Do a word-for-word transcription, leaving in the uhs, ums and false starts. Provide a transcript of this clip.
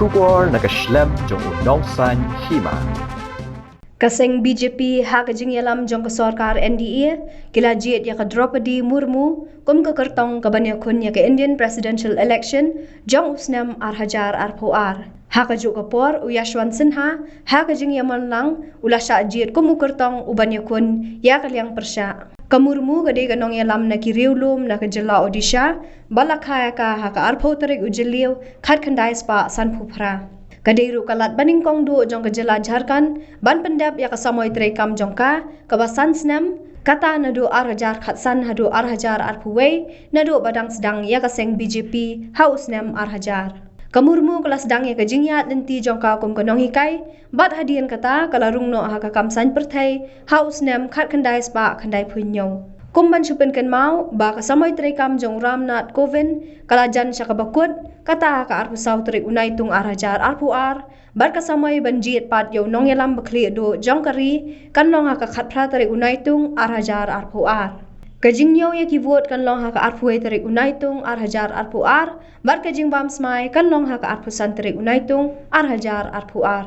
Khubor na ka shlem jong u nongsan hima. Ka seng B J P ha ka jingïalam jong ka sorkar N D A ki la jied ïa ka Droupadi Murmu kum ka kyrtong ka ban ïakhun ïa ka Indian Presidential Election jong u snem ar hajar arphew ar. Ha kajuh ka por u Yashwant Sinha ha ka jingïamon lang u la shah jied kum u kyrtong u ban ïakhun ïa ka liang pyrshah. Ka Murmu ka dei ka nongïalam na ki riewlum na ka jylla Odisha ba la kha ïa ka ha ka arphew tarik u Jylliew khatkhyndai spah sanphew phra. Ka dei ruh ka lad banyngkong duh jong ka jylla Jharkhand ban pyndep ïa ka samoi treikam jong ka kaba san snem, kata naduh ar hajar khatsan haduh ar hajar arphew wei, naduh ba dang sdang ïa ka seng B J P ha u snem ar hajar. Ka Murmu ka la sdang ïa ka jingïaid lynti jong ka kum ka nonghikai bad hadien kata ka la rung noh ha ka kam saiñ pyrthei ha u snem khatkhyndai spah khyndaiphew hynñiew. Kum ban shu pynkynmaw ba ka samoi treikam jong u Ramnath Kovind ka la jan sha kaba kut, kata ha ka arphew saw tarik u Naitung ar hajar arphew ar, bad ka samoi ban jied pat ïa u nongïalam ba khlieh duh jong ka ri kan long ha ka khatphra tarik u Naitung ar hajar arphew ar. Ka jingñiew ïa ki vote kan long ha ka arphew wei tarik u Naitung ar hajar arphew ar, bad ka jingbam smai kan long ha ka arphew san tarik u Naitung ar hajar arphew ar.